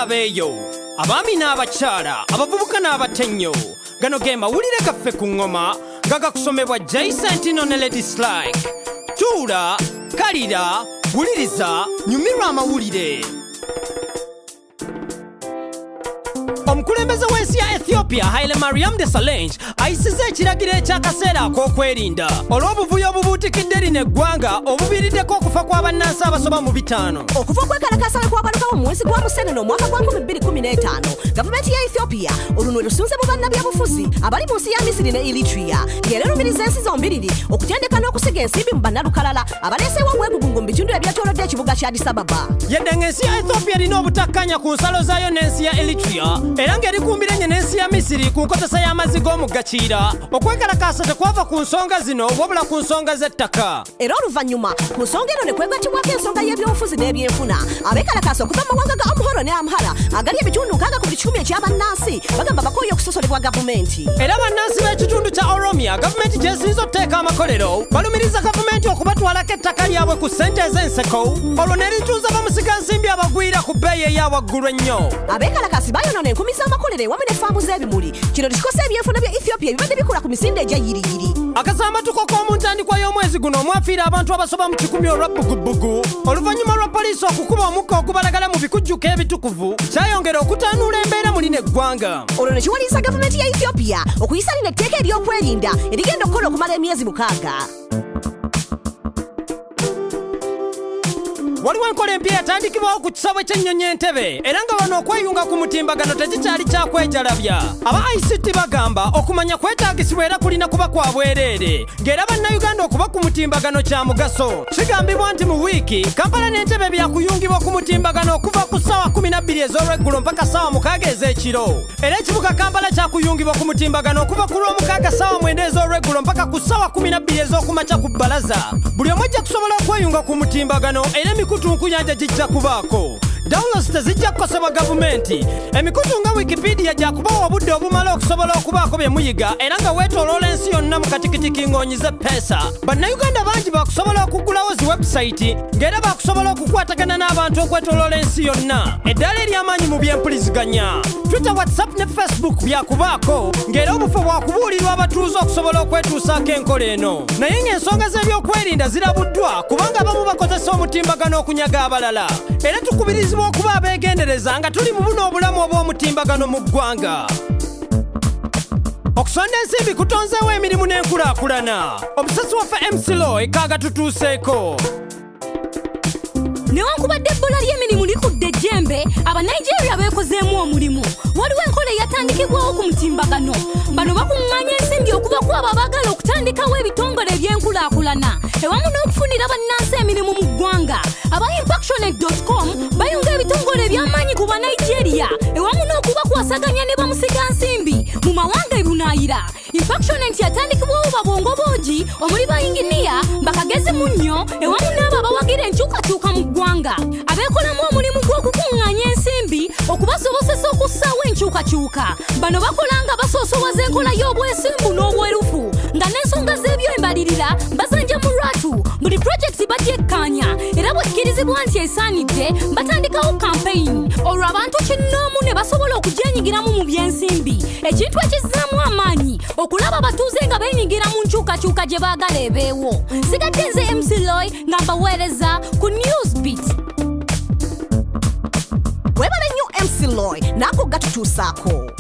Abeeyo abaami n'abakyala, abavubuka n'abato ennyo, gano ge mawulire gaffe ku ŋŋoma nga gakusomebwa Jaisentino ne Lady Slike. Tuula, kalira, wuliriza, nyumirwa amawulire. Omukulembeze w'ensi ya Ethiopia, Haile Mariam Desalegn, ayisizza ekiragiro eky'akaseera ak'okwerinda olw'obuvuyo obubuutikidde lino eggwanga obuviiriddeko okufa kwa bannansi abasoba mu 5. Okuva okwekalakaasa we kwabalukawo mu mwezi gwa Musenene omwaka gwa 2015, gavumenti ya Ethiopia olunwe lusunze mu bannabyabufuzi abali mu nsi ya Misiri ne Eritrea, ng'era erumiriza ensi zombiriri okutendeka n'okusiga ensimbi mu bannalukalala abaleeseewo obwegugungo mu bitundu ebyetoolodde ekibuga kya Addis Ababa. Yadde ng'ensi ya Ethiopia erina obutakkaanya ku nsalo zaayo n'ensi ya Eritrea era ng'erikumbira ennyo n'ensi ya Misiri ku nkozesa y'amazzi g'omugga Kiyira, okwekalakaasa tekwava ku nsonga zino wabula ku nsonga z'ettaka. Era oluvannyuma ku nsonga eno ne kwegattibwako ensonga y'ebyobufuzi n'ebyenfuna. Abeekalakaasa okuva mu mawanga ga Amhoro ne Amhara agali ebitundu 60% eky'abannansi bagamba bakooye okusosolebwa gavumenti. Era bannansi b'ekitundu kya Oromia, gavumenti gy'esinze okuteeka amakolero, balumiriza gavumenti okubatwalako ettaka lyabwe ku ssente ez'enseko, olwo ne lituuza bamusigansimbi abagwira ku bbeeyi eya waggulu ennyo. Abeekalakaasi bayonoona enkumi z'amakolero ewamu ne faamu z'ebimuli. Kino tekikosa ebyenfuna bya Ethiopia ebibadde bikula ku misinde egya yiriyiri. Akasamatuko k'omu ntandikwa y'omwezi guno omwafiira abantu abasoba mu 100 olwa bbugubugu oluvannyuma lwa poliisi okukuba omukka ogubalagala mu bikujjuko ebitukuvu kyayongera okutaanuula embeera mu lino eggwanga. Olwo ne kiwaliriza gavumenti ya Ethiopia okuyisa lino etteeka ery'okwerinda erigenda okukola okumala emyezi 6. Waliwo enkola empya yatandikibwawo ku kisaawe ky'ennyonyi Entebbe, era nga wano okweyunga ku mutimbagano tekikyali kyakwejalabya. Aba ICT bagamba okumanya kwetaagisibwa era kulina kuba kwa bwereere, ng'era bannayuganda okuba ku mutimbagano kya mugaso. Kigambibwa nti mu wiiki Kampala n'Entebbe byakuyungibwa ku mutimbagano okuva ku ssaawa 12 ez'olweggulo mpaka ssaawa 6 ez'ekiro. Era ekibuga Kampala kyakuyungibwa ku mutimbagano okuva ku Lwomukaaga ssaawa 9 ez'olweggulo mpaka ku ssaawa 12 ez'okumakya ku bbalaza. Buli omu ajja kusobola okweyunga ku mutimbagano era emikutu nkuyanja gijja kubaako. Downloads tezijja kukosebwa gavumenti. Emikutu nga Wikipedia gyakubawa obudde obumala okusobola okubaako bye muyiga era nga weetooloola ensi yonna mu katikitiki ng'onyize peesa. Bannayuganda bangi bakusobola okuggulawo zi webusayiti ng'era bakusobola okukwatagana n'abantu okwetooloola ensi yonna. Eddaala ery'amaanyi mu by'empuliziganya, Twitter, WhatsApp ne Facebook byakubaako, ng'era obufo bwakubuulirwa abatuuze okusobola okwetuusaako enkola eno. Naye ng'ensonga z'ebyokwerinda zirabuddwa kubanga abamu bakozesa omutimbagano okunyaga abalala. Era tukubirizibwa okuba abeegendereza nga tuli mu buno obulamu obw'omutimbagano mu ggwanga. Okusonda ensimbi kutonzeewo emirimu n'enkulaakulana. Omusasi waffe MC Loy kaaga tutuuseeko. Newankubadde ebbula ly'emirimu likudde ejjembe, Abanigeria beekozeemu omulimu. Waliwo enkola eyatandikibwawo ku mutimbagano. Bano bakuŋŋaanya ensimbi okuva ku abo abaagala okutandikawo ebitongole eby'enkulaakulana ewamu n'okufunira bannansi emirimu mu ggwanga. Aba impactionet.com bayunga ebitongole eby'amaanyi ku Banigeria ewamu n'okubakwasaganya ne bamusigansimbi mu mawanga ebunaayira. Impactionet yatandikibwawo babwongo boogi omuli bayinginiya, bakagezi munnyo ewamu n'abo abawagira enkyukakyuka mu ggwanga, abeekolamu omulimu gw'okukuŋŋaanya ensimbi okubasobozesa okussaawo enkyukakyuka. Bano bakola nga basoosowaza enkola y'obwesimbu n'obwerufu, nga n'ensonga z'ebyembalirira bazanja mu lwatu. Buli pulojekiti bagyekkaanya era bwekkirizibwa nti esaanidde batandikawo kampeyini, olwo abantu kinnoomu ne basobola okugyenyigiramu mu by'ensimbi, ekintu ekizzaamu amaanyi okulaba abatuuze nga beenyigira mu nkyukakyuka gye baagala ebeewo. Sigadde nze MC Loy nga mbaweereza ku Newsbeat. Webale nnyo MC Loy n'ako gatutuusaako.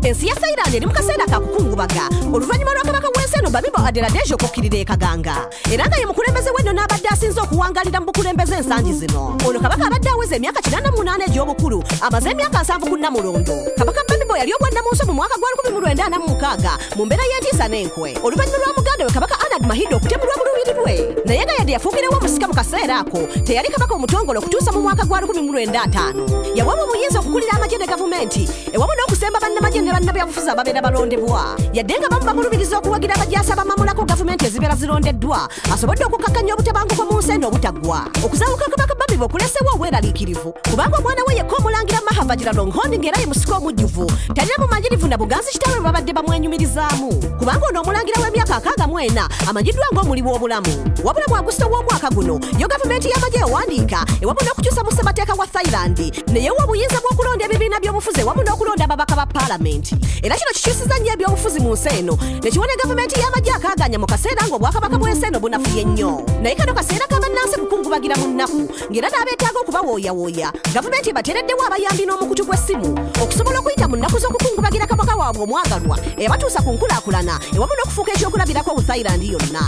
Ensi ya Thailand eri mu kaseera ka kukungubaga oluvannyuma lwa kabaka w'ensi eno Bhumibol Adulyadej okukkirira e Kaganga, era nga ye mukulembeze w'enno n'abadde asinze okuwangaalira mu bukulembeze ensangi zino. Ono kabaka abadde aweza emyaka 88 egy'obukulu, amaze emyaka 70 ku Nnamulondo. Kabaka Bhumibol yali obwannamunsi mu mwaka gwa 1946 mu mbeera y'entiisa n'enkwe oluvannyuma lwa muganda we Kabaka Anand Mahida okutemulwa mu lubiri lwe. Naye nga yadde yafuukirewo omusika mu kaseera ako, teyali kabaka omutongole okutuusa mu mwaka gwa 1950. Yaweebwa obuyinza okukulira amagye ne gavumenti ewamu n'okusemba bannamagye ne bannabyabufuzi ababeera balondebwa. Yadde nga bamu bamulumiriza okuwagira abajaasi abamamulako gavumenti ezibeera zirondeddwa, asobodde okukakkanya obutabanguko mu nsi eno obutaggwa. Okuzaaluka Kabaka Bhumibol kulesewo obweraliikirivu kubanga omwana we yekka omulangira Maha Vajiralongkorn ng'era ye musika omujjuvu talina bumanyirivu na buganzi kitaawe bwe babadde bamwenyumirizaamu kubanga ono omulangira w'emyaka 64 amanyiddwa ng'omuli w'obulamu. Wabula mu Agusito w'omwaka guno yo gavumenti y'amagye ewandiika ewamu n'okukyusa mu ssemateeka wa Thailand neyewa obuyinza bw'okulonda ebibiina by'obufuzi ewamu n'okulonda ababaka ba paalamenti. Era kino kikyusiza nnyo ebyobufuzi mu nsi eno ne kiwa ne gavumenti y'amagye akaaganya mu kaseera ng'obwakabaka bw'ensi eno bunafuye nnyo. Naye kano kaseera ka bannansi kukungubagira mu nnaku ng'era n'abeetaaga okubawooyawooya gavumenti ebateereddewo abayambi n'omukutu gw'essimu okusobola okuyita mu nnaku z'okukungubagira kabaka waabwe omwagalwa ebatuusa ku nkulaakulana ewamu n'okufuuka ekyokulabirako mu Thailand yonna.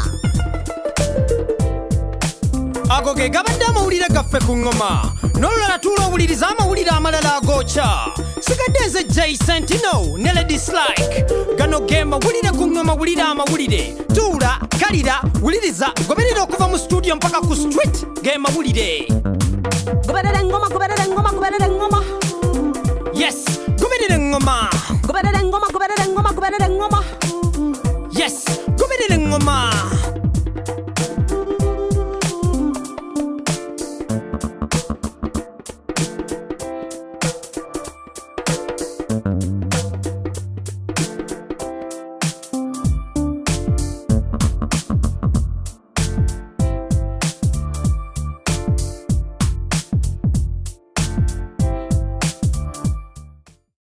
Ago ge gabadde amawulire gaffe ku ŋŋoma. N'olulala tuula owuliriza amawulire amalala agookya. Sigadde nze Jay Sentino ne Lady Slike. Gano ge mawulire ku ŋŋoma. Wulira amawulire, tuula, kalira, wuliriza, goberera okuva mu studio mpaka ku street. Ge mawulire. Goberera eŋŋoma, goberera eŋŋoma, goberera eŋŋoma. Yes, goberera eŋŋoma. Goberera eŋŋoma, goberera eŋŋoma, goberera eŋŋoma. Yes, goberera eŋŋoma.